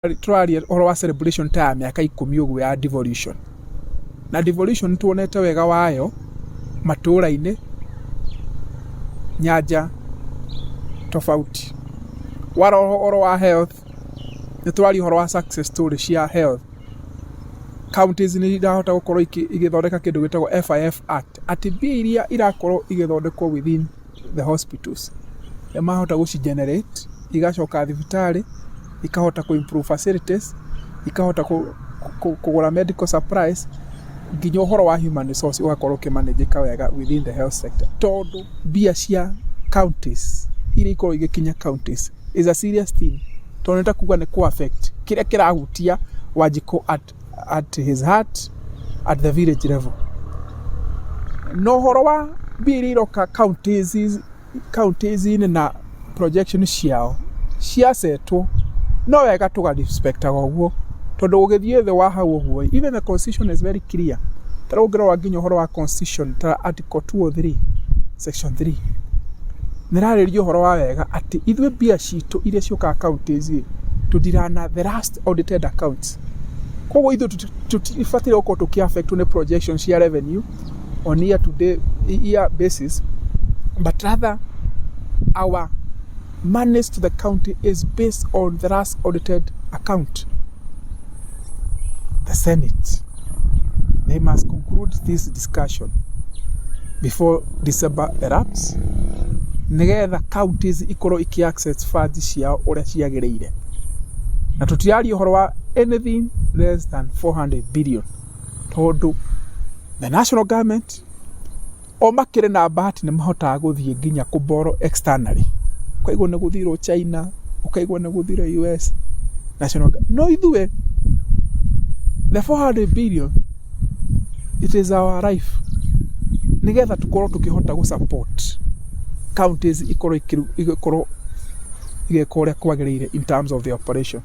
Tũraria ũhoro wa celebration ta ya mĩaka 10 ũguo ya devolution. Na devolution nĩtuonete wega wayo matũũra-inĩ, nyanja tofauti. Warora ũhoro wa health, nĩ tũraria ũhoro wa success story cia health. Counties nĩ irahota gũkorwo igĩthondeka kĩndũ gĩtagwo FIF Act, atĩ mbia iria irakorwo igĩthondekwo within the hospitals, nĩ marahota gũci generate, igacoka thibitarĩ, ikahota kũ improve facilities, ikahota kũgũra medical supplies, nginya ũhoro wa human resource ũgakorwo ũkĩmanĩjĩka wega within the health sector, tondũ mbia cia counties iria ikoragwo igĩkinya counties is a serious thing, tondũ nĩ ta kuga nĩ kũ affect kĩrĩa kĩrahutia Wanjikũ at his heart at the village level. Na ũhoro wa mbia iria iroka counties-inĩ na projection ciao ciasetwo no wega, tũga respectaga ũguo, tondũ ũgĩthiĩ thĩ wa hau ũguo, even the constitution is very clear. Ta rĩu ũngĩrora nginya ũhoro wa constitution ta article 203 section 3, nĩ ĩrarĩrĩria ũhoro wa wega atĩ ithuĩ mbia citũ iria ciũkaga counties tũndirana the last audited accounts. Koguo ithuĩ tũtibataire gũkorwo tũkĩ affect nĩ projection cia revenue on year to day year basis, but rather our monies to the county is based on the last audited account. The Senate, they must conclude this discussion before December elapse, nigetha counties ikorwo iki access funds ciao ũrĩa ciagĩrĩire. Na tũtiraria ũhoro wa anything less than 400 billion, tondũ the national government o makĩrĩ na bahati nĩ mahotaga gũthiĩ nginya kũborrow externally. Ũkaigua nĩ gũthirwo China, ũkaigua nĩ gũthirwo US national. No ithuĩ the 400 billion, it is our life, nigetha tukorwo tukihota gũ support counties ikorwo igĩka ũrĩa kwagĩrĩire in terms of the operation.